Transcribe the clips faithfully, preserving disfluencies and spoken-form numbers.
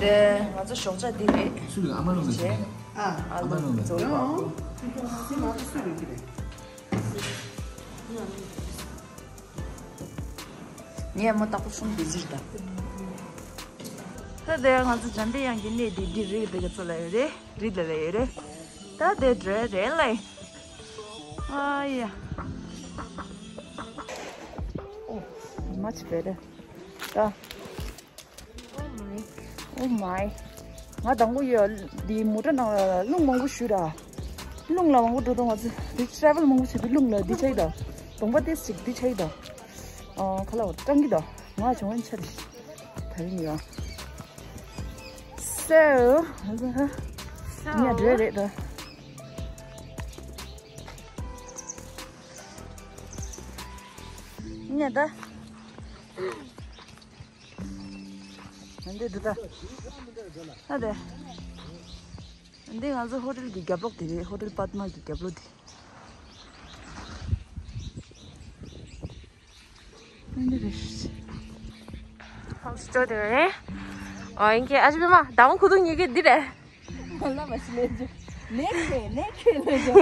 དེ་ང་ཚོ་ཞོགས་ཇ་འདི་རེད། སུ་ལ་ཨ་མ་ལོ་མི་བྱེད། ཨ་ཨ་མ་ལོ་མི་བྱེད། ངས་མོ་ཏག་པོ་གསུམ་དེ་ཟིར་ད། ད་དེ་ང་ཚོ་འཇམ་པའི་དབྱངས་ཀྱི་གནས་དེ་འདི་རེད། དེ་ག་ཚོ་ལ་ཡོད་རེད། རི་ལ་ལ་ཡོད་རེད། ད་དེ་འགྲོ་རེད་ལེ། ཨ་ཡ། ཨོ། མ་ཆི་བེ་རེད། ད། Oh my. ང་དང་པོ་ཡོད་འདི་མོ་ཊ་ནང་ལ་རླུང་མང་པོ་ཞུ་ར། རླུང་ལ་མང་པོ་འགྲོ་དང་ང་ཚོ་འདི་ཊེ་རེ་ཝལ་མང་པོ་བྱེད་དུས་རླུང་ལ་འདི་ཆགས་ཡི་ད། གདོང་པ་ཏིས་ཅིག་འདི་ཆགས་ཡི་ད། ཨ་ཁ་ལ་བ་སྐྲངས་ཀྱི་ད། ང་བྱུང་བན་ཆ་རེ། ད་ཡིན་ཡོད། So ང་ཚོ་ཧ། ཉ་འདྲེ་རེད་ད། ཉ་ད། འདི་འདི་ད། ཨ་དེ། འདི་ང་ཚོ་ཧོ་ཊེལ་གྱི་རྒྱབ་ལོགས་དེ་རེད། ཧོ་ཊེལ་པདྨ་གྱི་རྒྱབ་ལོགས་དེ། འདི་རེད། ཧམ་སི་ཊར་དེ་རེད། ཨ་ཡིན་གྱི་ཨ་ཅི་པད་མ་ད་མོ་ཁུ་ཐུག་ཉིས་ཀའི་འདི་རེད། ལ་མ་ཤི་ལེ་ཇུ། ནེ་ཁེ་ནེ་ཁེ་ལེ་ཇུ།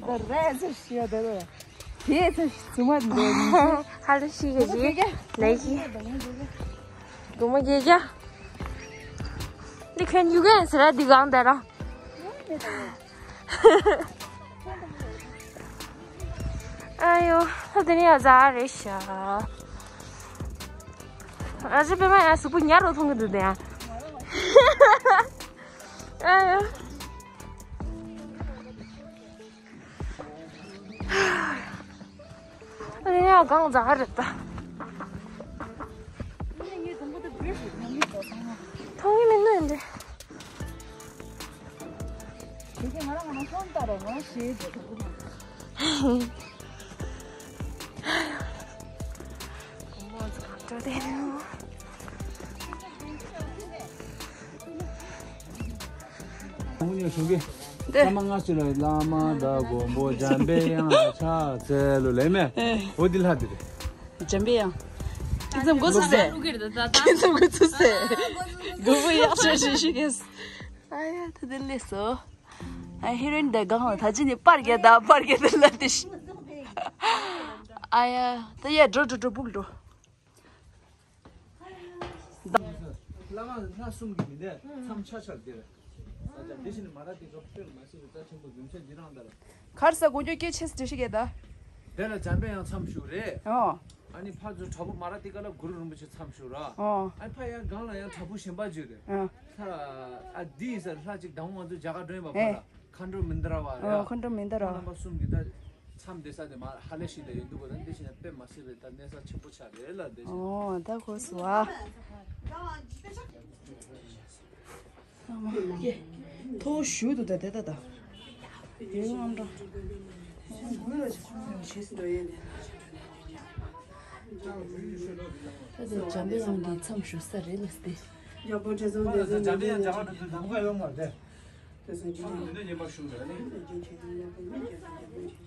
ད་རེད་ཟེར་ཤི་ཡ་ད་རེད། དེ་ཚོ་ཚུ་མ་འདོད་ནི། ཧ་ལ་ཤི་ག་ཤི། ལེ་ཤི། གོ་མ་གེ་ཀྱ། འདི་ཁན་ཡུ་གན་ཟེར་ར་འདི་གང་དེ་ར། ཨ་ཡོ། ད་དེ་ནི་ཡ་ཛ་རེད་ཤག་ཨ་ཅི་པད་མ་ཡ་གཟུགས་པོ་ཉར་རོ་མཐོང་གི་འདུག་དེ་ཡ། ཨ་ཡོ། ཨ་ནི་ཡང་གང་ཛ་རེད་ད། མཐོང་གི་མིན་ན་འདི། ཨ་ནི་ཡང་གཞུང་གི། ད་མ་ང་ཚོ་ལ་བླ་མ་དང་མགོན་པོ་འཇམ་པའི་དབྱངས་ལ་ཕྱག་འཚལ་ལོ་ལེ་མེ། འོ་འདི་ལྷ་འདི་རེད། འཇམ་པའི་དབྱངས། ཁྱེད་ཚོ་མགོ་ཚོས་ཟེར། ཁྱེད་ཚོ་མགོ་ཚོས་ཟེར། མགོ་བོ་ཡག་ཤོས་ཤིག་ཤིག་གེ། ཨ་ཡ་ད་དེ་ལས་སོ། ཨ་ཧི་རོ་ཨིན་དེ་གང་ལ་ད་ཅི་ནི་པར་རྒྱག་ད་པར་རྒྱག་ད་ལ་དེ་ཤི། ཨ་ཡ་ད་ཡ་འགྲོ་འགྲོ་འགྲོ་སྦུག་འགྲོ། བླ་མ་ལྷ་གསུམ་གྱི་མི་འདས་མཚམས་ཆ་ཆར་འདིར། ས་ཆ་འདི་ཞིག་ནི་མ་ར་ཏི་ཀ་དཔེར་མ་སྲིད་པའི་རྩ་ཆེན་པོ་རྒྱུན་ཆད་འདི་རང་ལྟར། གར་ས་དགོངས་རྒྱུ་སྐད་ཆེ་འདྲི་ཤི་གེ་ད། དེ་ལ་འཇམ་པའི་དབྱངས་མཚམས་བཞུགས་རེད། ཨོ། ཨ་ནི་ཕར་ཚུར་བྲག་ཕུག་མ་ར་ཏི་ཀ་ལ་གུ་རུ་རིན་པོ་ཆེ་མཚམས་བཞུགས་ར། ཨོ། ཨ་ནི་ཕར་ཡང་སྒང་ལ་ཡང་བྲག་ཕུག་གཞན་པ་བརྗོད་དེ། ཨ། ལྷ། ཨ་འདི་ཡིན་ས་ལྷ་གཅིག་དང་པོ་ང་ཚོ་རྒྱ་གར་འགྲོ་ཡིན་པ་ཕར་ལ། མཁའ་འགྲོ་མི་འདར་བ་ར། ཨོ་མཁའ་འགྲོ་མི་འདར་བ། རྣམ་པ་གསུམ་གྱི་ད་མཚམས་བསྡད་ས་དེ་མ་ཧ་ལས་ཤིག་ད་ཡོད་འདུག་གོ་ད་འདི་བཞིན་དཔེ་མ་སྲིད་པའི་ད་གནས་ས་ཆེན་པོ་ཆགས་རེད་ལ་འདི་བཞིན། ཨོ་ད་གོ་སོང་ཨ། མཐོ་ཞུ་འདུག་ད་དེ་ད་ད། ཡོད་ངམ་འགྲོ། ད་དེ་འཇམ་པའི་དབྱངས་འདི་མཚམས་བཞུགས་ས་རེད་ལ་སྟེ། འཇམ་པའི་དབྱངས་འཇམ་པའི་དབྱངས་འཇམ་པའི་དབྱངས་འཇམ་པའི་དབྱངས།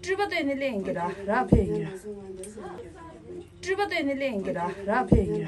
སྤྲུལ་པ་སྟོན་ནི་ལེན་གྱི་ར་ར་ཕེ་ཡིན་གྱི་ར། སྤྲུལ་པ་སྟོན་ནི་ལེན་གྱི་ར་ར་ཕེ་ཡིན་གྱི་ར།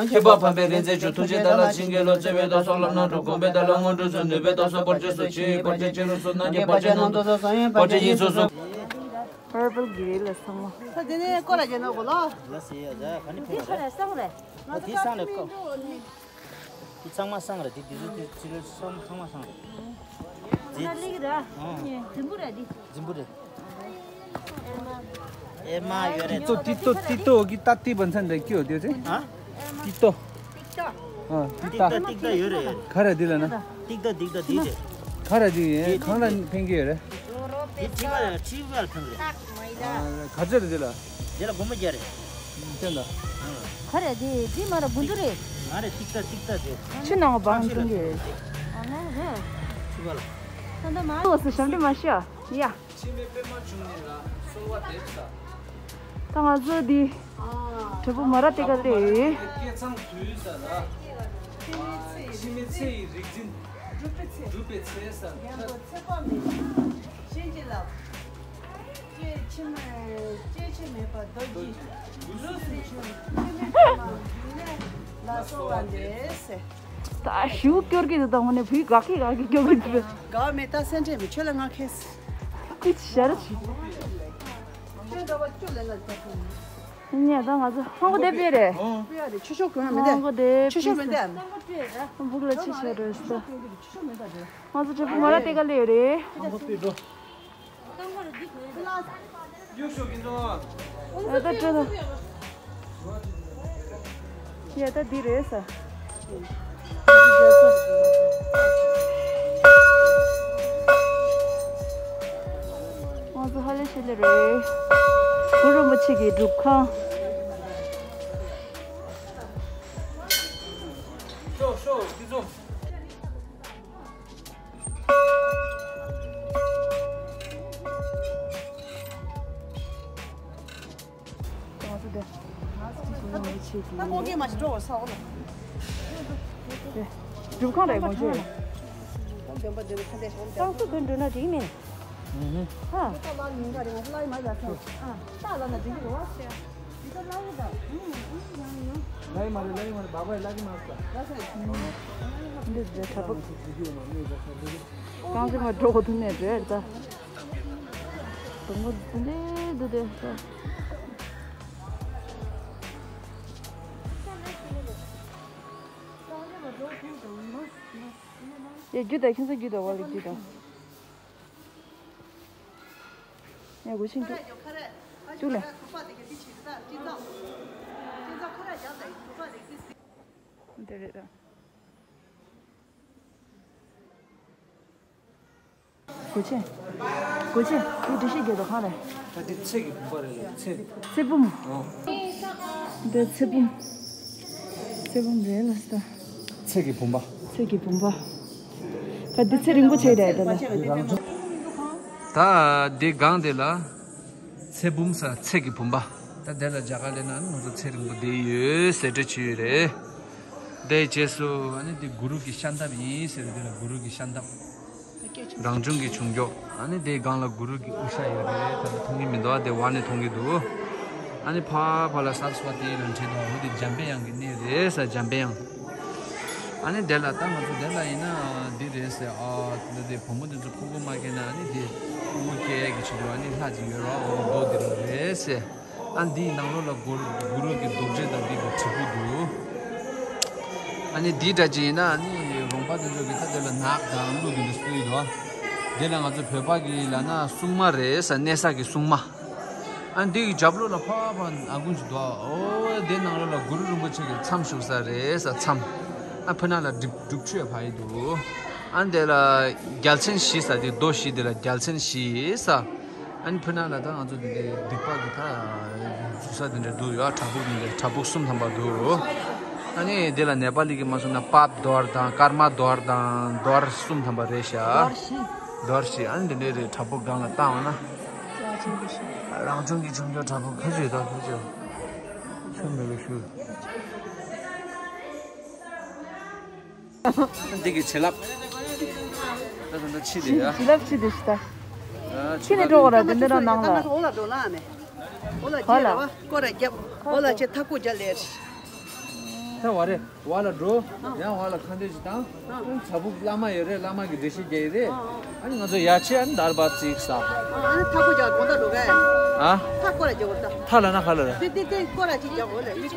ཁྱད་པར་འཕགས་པའི་རིག་འཛིན་ཆུ་ཐུགས་རྗེ་བདག་ལ་བྱིན་གྱིས་རློབས། བརྩེ་བའི་ཐོག་སོགས་ལམ་སྣ་དྲུག་དགོངས་པའི་བརྡ་ལ་དངོས་གྲུབ་སྩོལ། ནུས་པའི་ཐོག་སོགས་དཀོར་སྤྱོད་སོགས་ཕྱི་ཡི་དཀོར་སྤྱོད་ཕྱི་རོལ་སོགས་ནང་གི་བར་ཆད་རྣམས་ཐོབ་སོགས་དཀོར་སྤྱོད་ཡིན་སོགས་སོགས། དཀོར་སྤྱོད་ཡིན་སོགས་སོགས། ཧར་བལ་གྱི་རེད་ལ་སོང་། ད་དེ་ནས་སྐོར་ར་རྒྱལ་ནོ་གོ་ལོ། ལ་སི་ཡ་ཟ་ག་ནི་ཕེ་ར། འདི་ཚང་མ་སང་རེད། འདི་འདི་ཚོ་དེ་ཚང་མ་སང་རེད། འདི་འདི་ཚོ་ཚི་ལོ་སང་ཚང་མ་སང་རེད། འདི་ལིག་ར། ཨང་། འཛིན་པོ་ར་འདི། འཛིན་པོ་རེད། ཨེ་མ་ཡོད་རེད། ཏི་ཏོ་ཏི་ཏོ་ཏི་ཏོ་གི་ཏ་ཏི་བན་ཚན་རེ་ཀྱོ་དེ་ཚེ། ཨ། ཏི་ཏོ། ཏི་ཏོ། ཨ་ཏི་ཏ། ཏི་ཏ་ཡོད་རེད། ག་རེ་འདི་ལ་ན། ཏི་ཏ་ཏི་ཏ་འདི་རེད། ག་རེ་འདི་ཡིན་གང་ལ་ཕན་གྱི་ཡོད་རེད། དེ་ཁྲི་བ་ཁྲི་བ་ལ་ཐང་རེད། ག་ཚོད་རེད་དེ་ལ། དེ་ལ་སྒོར་མོ་བརྒྱ་རེད། བསྟན་ད། ག་རེ་དེ་དེ་མ་ར་དགུ་འདུག་རེད། ང་རེད་ཏིག་ཏ་ཏིག་ཏ་རེད། ཆུ་ནང་བང་ཐུང་གི་རེད། ཨ་ནི་རེད། ཁྲི་བ་ལ། ད་ད་མ་ལོགས་སུ་ཞབས་འདྲི་མ་ཤི་ཨ། ཡ། འཆི་མེད་པད་མ་འབྱུང་གནས་ལ་གསོལ་བ་འདེབས་ས། ད་ང་ཚོ་འདི་བགྲེས་པོ་མོ་ར་དེ་ག་ལས། སྐད་གཙང་དུས་ས་ལ། འཆི་མེད་ཚེ་ཡི་རིག་འཛིན་སྒྲུབ་པའི་ཚེ་ས། ཚེ་དཔག་མེད་གཤིན་རྗེ་ལ། སྐྱེ་འཆི་མེད་སྐྱེ་འཆི་མེད་པ་རྡོ་རྗེ་ལུས་སུ་འབྱུང་། འཆི་མེད་པད་མ་འབྱུང་གནས་ལ་གསོལ་བ་འདེབས་ཟེར། ད་ཞུ་སྐྱོར་གི་འདུག་ད་དངོས་གནས་བུའི་དགའ་གི་དགའ་གི་སྐྱོར་གི་འདུག་དགའ་མེད་ད་སེམས་ཁྲལ་མེད་ཁྱོད་ལ་ང་ཁེས། ཁུ་ཆི་ཞར་ཆི། ཁྱོད་འདྲ་བ་ཅོ་ལེ་ལ་ད་ཁོ། ཉེ་ད་ང་ཚོ་ཧོང་གོ་དེབ་པེ་རེད། ཧོང་གོ་དེབ་ཧོང་གོ་དེབ་ཆོས་ཕྱོགས་གོ་ཡང་མི་འདུག་ཆོས་ཕྱོགས་མི་འདུག་སྦུག་ལ་ཆི་ཆི་རེད་ཟེར། ང་ཚོ་བགྲེས་པོ་མོ་ར་དེ་ག་ལས་ཡོད་རེད། ཧོང་གོ་དེབ་འགྲོ། ཡུག་ཤོག་གིན་ཚོ། ཡ་ད་སྤྲོད་དོ། ཡ་ད་འདི་རེད་ས། ང་ཚོ་ཧ་ལས་ཤེས་ལེ་རེད། གུ་རུ་རིན་པོ་ཆེ་གི་སྒྲུབ་ཁང་། ཤོག་ཤོག་གིན་ཚོ། ད་ཁོང་གིས་མ་ཞིག་འགྲོ་བར་ས་འོག་ལ། སྒྲུབ་ཁང་རེད་དགོངས་ཆོས། ཏང་སུ་དོན་འགྲུབ་ན་འགྲིག་མིན། ཧ། ཏག་ལ་ནི་འགའ་རེ་ང་ཚོ་ལ་ཡི་མ་ཡ་ས། ཏག་ལ་ན་འགྲིག་གི་རེད་བ། ལ་ཡི་མ་རེད་ལ་ཡི་མ་རེད་བག་བག་ལ་གི་མ་ས། འདི་འདྲ་དྲ་ཕུག་གང་ཟེར་མ་འགྲོ་གོ་ཐུག་ནས་རེད་ད། དུང་པོ་འདི་འདྲའི་འདུག་དེ་ས། ཡ་རྒྱུ་དང་ཁྱིམ་ཚང་རྒྱུ་དང་བ་ལ་རྒྱུ་དང་། ཡ་གོ་ཤིང་རྒྱུ། རྒྱུ་ལ། འདི་རེད་ད། གོ་ཆེ། གོ་ཆེ། འདི་འགྲེལ་བཤད་རྒྱག་དོ་གང་རེད། ད་འདི་ཚེ་གི་བུམ་པ་རེད་ལ་ཚེ། ཚེ་བུམ། ཨོ། འདི་ཚེ་བུམ། ཚེ་བུམ་རེད་ལ་ས། ཚེ་གི་བུམ་པ། ཚེ་གི་བུམ་པ། ད་འདི་ཚེ་རིང་པོ་ཆེ་རེད་ད་ལ། ད་འདི་སྒང་དེ་ལ། ཚེ་བུམ་ས་ཚེ་གི་བུམ་པ། ད་དེ་ལ་རྒྱ་གར་ལས་ན་ང་ཚོ་ཚེ་རིང་པོ་བསྡད་ཡོད་ཟེར་སྒྲ་བྱས་ཡོད་རེད། དེའི་རྗེས་སུ་ཨ་ནི་དེ་གུ་རུ་གི་ཤམ་ཐབས་ཡིན་ཟེར་དེ་ལ་གུ་རུ་གི་ཤམ་ཐབས། རང་བྱུང་གི་བྱུང་རྒྱུ། ཨ་ནི་དེའི་སྒང་ལ་གུ་རུ་གི་དབུ་ཞྭ་ཡོད་རེད། ད་ལྟ་མཐོང་གི་མི་འདུག་ཨ་དེ་བར་ནས་མཐོང་གི་འདུག་ཨ་ནི་ཕ་ཕ་ལ་སར་སི་ཝ་ཏི་ལ་འཁྲིད་འདུག་འོ་དེ་འཇམ་པའི་དབྱངས་ཀྱི་གནས་རེད་ས་འཇམ་པའི་དབྱངས། ཨ་ནི་དེ་ལ་ད་ང་ཚོ་དེ་ལ་ཡིན་ན་འདི་རེད་ཟེར། ཨ་འདི་དེ་བུ་མོ་དེ་ཚོ་ཕུང་པོ་མ་སྐྱེས་ན་ཨ་ནི་དེ་ཕུང་པོ་སྐྱེ་ཡས་ཀྱི་ཆེད་དུ་ཨ་ནི་ལྷ་ཅིག་ཡོད་ར། འོ་མདོ་དེ་རུ་རེད་ཟེར། ཨ་འདིའི་ནང་ལོགས་ལ་གུ་རུ་གུ་རུ་གི་རྡོ་རྗེ་དང་འདི་གི་བྲིས་སྐུ་འདུག་ཨ་ནི་འདི་འདྲ་ཅིག་ཡིན་ན་ཨ་ནི་རོང་པ་དེ་ཚོ་གི་ད་དེ་ལ་ནག་དང་ཀླུ་དེ་འདྲ་སུ་ཡིན་དོ། དེ་ལ་ང་ཚོ་བོད་པ་གི་ལ་ན་སྲུང་མ་རེད་ས་གནས་ས་གི་སྲུང་མ། ཨ་འདི་གི་རྒྱབ་ལོགས་ལ་ཕ་ཕ་ཨ་ཁུ་ཅིག་འདུག་ཨོ་དེ་ནང་ལོགས་ལ་གུ་རུ་རིན་པོ་ཆེ་གི་མཚམས་བཞུགས་ས་རེད་ས་མཚམས། ཨ་ཕུ་ན་ལ་སྒྲུབ་སྒྲུབ་མཆོད་ཕ་ཡི་འདུག་ཨ་འདི་ལ་རྒྱལ་མཚན་བཞི་ས་དེ་རྡོ་བཞི་དེ་ལ་རྒྱལ་མཚན་བཞི་ས། ཨ་ནི་ཕུ་ན་ལ་ད་ང་ཚོ་དེ་འདྲའི་སྡིག་པ་གི་ད་འཛུལ་ས་དེ་འདྲ་འདུག་ཡོད་བྲག་ཕུག་དེ་འདྲ་བྲག་ཕུག་གསུམ་ཐམ་པ་འདུག་ཨ་ནི་དེ་ལ་ནེ་པ་ལི་གི་མ་སོང་ན་པབ་རྡོར་དང་ཀརྨ་རྡོར་དང་རྡོར་གསུམ་ཐམ་པ་རེད་ཤག་རྡོར་བཞི། རྡོར་བཞི། ཨ་ནི་དེ་འདྲའི་རེད་བྲག་ཕུག་སྒང་ལ་བཏང་བ་ན། རང་བྱུང་གི་བྱུང་རྒྱུ་བྲག་ཕུག་ཁ་ཅིག་ད་ཁ་ཅིག་ཚུར་མེད་པའི་ཤུལ། འདི་གི་བྱིན་རླབས། ད་ད་ད་ཕྱི་དེ་ཡ། བྱིན་རླབས་ཕྱི་དེ་ཤི་ད། ཨ་ཕྱི་ནས་འགྲོ་དགོས་ར་དེ་འདྲ་ནང་ལ། ད་ང་ཚོ་འོག་ལ་འགྲོ་ན་ཨ་ནི། འོག་ལ་ཅེ་ར་བ་སྐོར་ར་རྒྱབ། འོག་ལ་ཅེ་ཐག་ཀོ་རྒྱབ་ལེ། ད་བ་རེ་བ་ལ་འགྲོ། ཡང་བ་ལ་ཁ་འདོན་ཞིག་བཏང་། བྲག་ཕུག་བླ་མ་ཡོད་རེད་བླ་མ་གི་འགྲེལ་བཤད་རྒྱག་ཡི་རེད། ཨ་ནི་ང་ཚོ་ཡ་ཆེ་ཨ་ནི་དར་བ་བརྩིགས་ས། ཨ་ནི་ཐག་ཀོ་རྒྱབ་དགོང་དག་འགྲོ་ག་ཨ། ཐག་ཀོ་ར་རྒྱབ་དགོང་དག་ཐག་ལ་ན་ཁ་ལ་ར། དེ་དེ་དེ་སྐོར་ར་ཅིག་རྒྱབ་འོག་ལ་ཡིག་ཆ།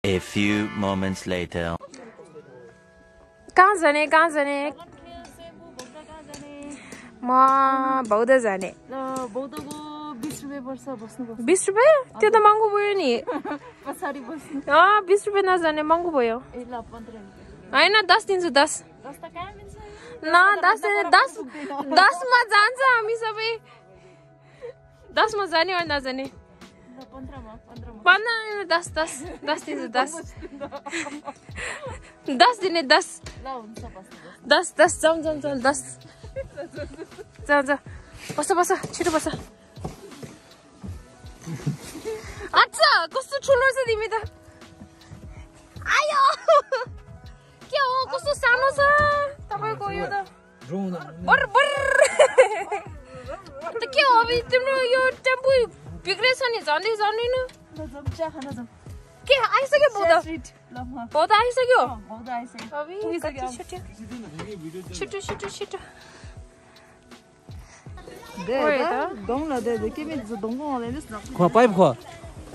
A few moments later. कहाँ जाने, कहाँ जाने? म बौद्ध जाने। बौद्धको बिस रुपियाँ। वर्ष बस्नुपर्छ। बिस रुपियाँ? त्यो त महँगो भयो नि। पछाडि बस्नु। अँ, बिस रुपियाँ नजाने, महँगो भयो। ए, ल, पन्ध्र रुपियाँ। होइन, दस दिन्छु, दस। दस त कहाँ मिल्छ? न, दस, दस, दसमा जान्छ हामी सबै। दसमा जाने वा नजाने? ल, पन्ध्रमा, पन्ध्रमा। पन्ध्र, दस, दस, दस दिन्छु, दस। दस दिने, दस। ल, हुन्छ, बस्नु, बस्नु। दस, दस, जाउँ, जाउँ, जाउँ, दस। जाउँ, जाउँ। बस, बस, छिटो बस। अच्छा, कस्तो ठुलो छ तिमी त। आयो। के हो, कस्तो सानो छ तपाईँको यो त? ड्रोन। Burr, Burr. त के हो, अब तिम्रो यो टेम्पो बिग्रेछ नि, झन्डै झन्डै न। नजाउँ, चिया खान जाउँ। के आइसक्यो बौद्ध? Chia treat. ल, म। बौद्ध आइसक्यो? अँ, बौद्ध आइसक्यो। अबि, पुगिसक्यो। कति छिटो। छिटो, छिटो, छिटो। दे, ओए दे, त। दौङ ल, दे, दे, के मे दौङ को आउँदैन, यस, ल। खुवा, पाइप खुवा।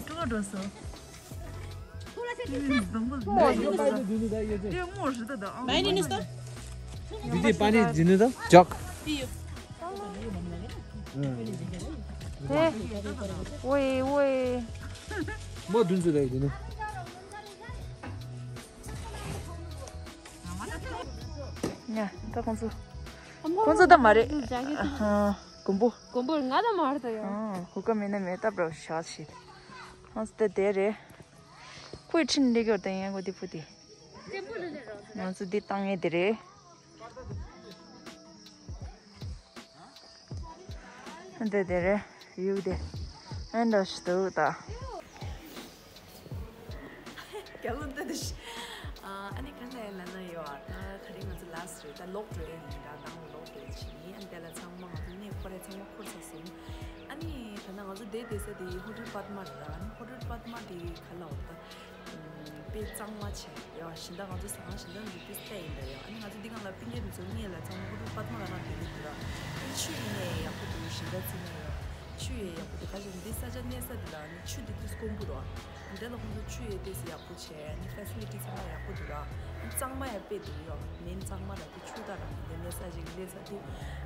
टुलो ढोसो। के मे दौङ को ल, दे, दे, दे। त्यो म हेर्छु त, द, अँ। भाइ, दिनुहोस् त। दिदी, पानी दिनु त। जग। पियो। ए, ओए, ओए। म दिन्छु दाइ, दिनु। ཡ། ད་ཁོང་ཚོ། ཁོང་ཚོ་ད་མ་རེད། ཨ། མགོན་པོ། མགོན་པོ་ང་ད་མ་རེད་ད་ཡ། ཨ། ཧུ་ཀ་མེད་ན་མེད་ད་པྲོ་ཤ་ཆི། ཁོང་ཚོ་ད་དེ་རེད། ཁོའི་ཁྲིན་འདི་གོ་ད་ཡང་གོ་དེ་ཕུ་དེ། ང་ཚོ་འདི་བཏང་ངེས་དེ་རེད། འདི་དེ་རེད། ཡུག་དེ། ཨེ་འདྲ་ཞིག་འདུག་ད། རྒྱལ་ལོ་འདི་འདི་ཤི། ཨ་ནི་ག་ལ་ཡ་ལ་ན་ཡོད་ཨ། ད་དེ་རིང་ང་ཚོ་ལ་སི་ཊི་རེད། ད་ལོག་འགྲོ་ཡ་ཡིན། ད་ནང་ལོག་འགྲོ་ཡ་ཕྱིན་ཡིན། ཨ་ནི་དེ་ལ་ཚང་མ་ང་ཚོ་གནས་ཁོ་རེ་ཚང་མ་འཁོར་ཚར་སོང་། ཨ་ནི་ད་ནང་ང་ཚོ་བསྡད་བསྡད་ས་དེ་ཧོ་ཊེལ་པདྨ་རེད། ཨ་ནི་ཧོ་ཊེལ་པདྨ་དེ་ག་ལ་འོ་ད་དཔེ་གཙང་མ་བྱས་ཡོད། ཤིང་རྟ་ང་ཚོ་ཟ་ཁང་ཤིང་རྟ་འདི་དུས་སླེབས་ཡིན་ད་ཡོད། ཨ་ནི་ང་ཚོ་འདི་སྒང་ལ་པིན་ཉེ་དུ་ཚོ་ངེད་ལ་ཚང་མ་ཧོ་ཊེལ་པདྨ་ལ་རང་བསྡད་ཀྱི་འདུག་ར། ཨ་ནི་ཆུ་ཡིན་ནའི་ཡག་པོ་འདུག་ཤིང་རྟ་རྩི་ནས་ཡོད། ཆུ་ཡོད་ཡག་པོ་འདུག་ག་ཅིག་འདི་ས་ཆ་གནས་ས་འདི་ལ་ཨ་ནི་ཆུ་འདི་དུས་དཀོན་པོ་རེད། ཨ་ནི་དེ་ལ་ཁོང་ཚོ་ཆུ་ཡོད་དེ་སི་ཡག་པོ་བྱས། ཨ་ནི་ཕེ་སི་ལི་ཊི་ཚང་མ་ཡག་པོ་འདུག་ར། ཨ་ནི་གཙང་མ་ཡང་དཔེ་འདུག་ཡོད། མེན་གཙང་མ་ར་དེ་ཆུ་དང་ར་དེ་གནས་ས་ཅིག་སླེབས་ས་དེ།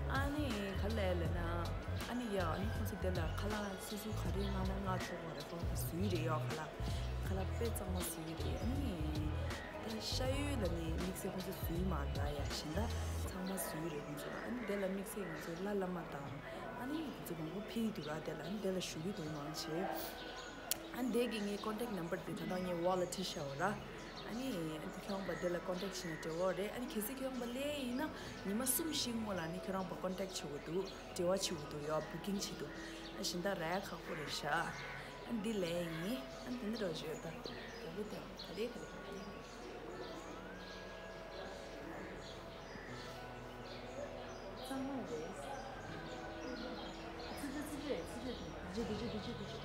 ཨ་ནི་ག་ལ་ལ་ན། ཨ་ནི་ཡ་ཨ་ནི་ཁོང་ཚོ་དེ་ལ་ཁ་ལག་སོ་སོ་ག་རེ་མངགས་ན་མངགས་ཆོག་གི་རེད། ཁོང་ཚོ་བཟོས་རེད་ཡོད། ཁ་ལག་ཁ་ལག་དཔེ་གཙང་མ་བཟོས་རེད། ཨ་ནི་ད་ཤ་ཡོད་ལ་ནི་དམིགས་བསལ་ཁོང་ཚོ་བཟོས་མ་རེད་ཡ། ཤིང་རྟ་ཚང་མ་བཟོས་རེད་ཁོང་ཚོ། ཨ་ནི་དེ་ལ་དམིགས་བསལ་ང་ཚོ་བླ་བླ་མ་དང་ཨ་ནི་ཁོང་ཚོ་མང་པོ་ཕེབས་འདུག་ར། དེ་ལ་ཨ་ནི་དེ་ལ་ཞུ་གི་འདུག་མང་ཆེ། ཨ་ནི་དེ་གི་ངའི་ཀོན་ཊེག་ནམ་བར་དེ་ད་ལྟ་ངའི་ཝོལ་ལ་བྲིས་བཞག་ཡོད་ར། ཨ་ནི་ཁྱེད་རང་པ་དེ་ལ་ཀོན་ཊེག་བྱས་ན་འབྲེལ་བ་རེད། ཨ་ནི་གལ་སྲིད་ཁྱེད་རང་པ་སླེབས་ཡིན་ན་ཉི་མ་གསུམ་བཞི་སྔོན་ལ་ཨ་ནི་ཁྱེད་རང་པ་ཀོན་ཊེག་བྱེད་དགོས་འདུག་འབྲེལ་བ་བྱེད་དགོས་འདུག་ཡོད། བུ་ཀིང་བྱེད་དགོས། ཨ་ཤིང་རྟ་ར་ཡ་ཁག་པོ་རེད་ཤག་ཨ་ནི་འདི་ལས་ཡིན། ཨ་ནི་དེ་འདྲ་རོ་བཞི་ཡོད་ད། རྒྱལ་པོ་དེ་ག་རེ་ག་རེ་ག་རེ། གཙང་མ་རེད། ཚིག་ཚིག་ཚིག་རེད། ཚིག་རེད། འདི་ཅི་འདི་ཅི་འདི་ཅི་འདི་ཅི།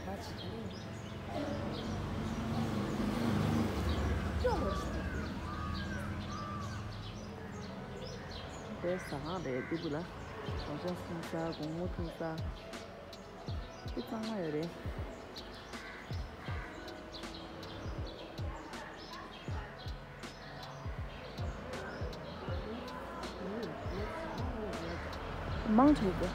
མ་ཅི་དེ་ནས་ཅོ་ལོ་ཞིག་དེ་ཟ་ཁང་རེད། འདི་བུ་ལ་གོང་ཆ་འཐུང་ས། གོང་མོ་འཐུང་ས། དེ་གཙང་མ་ཡོད་རེད། མང་ཆེ་གི།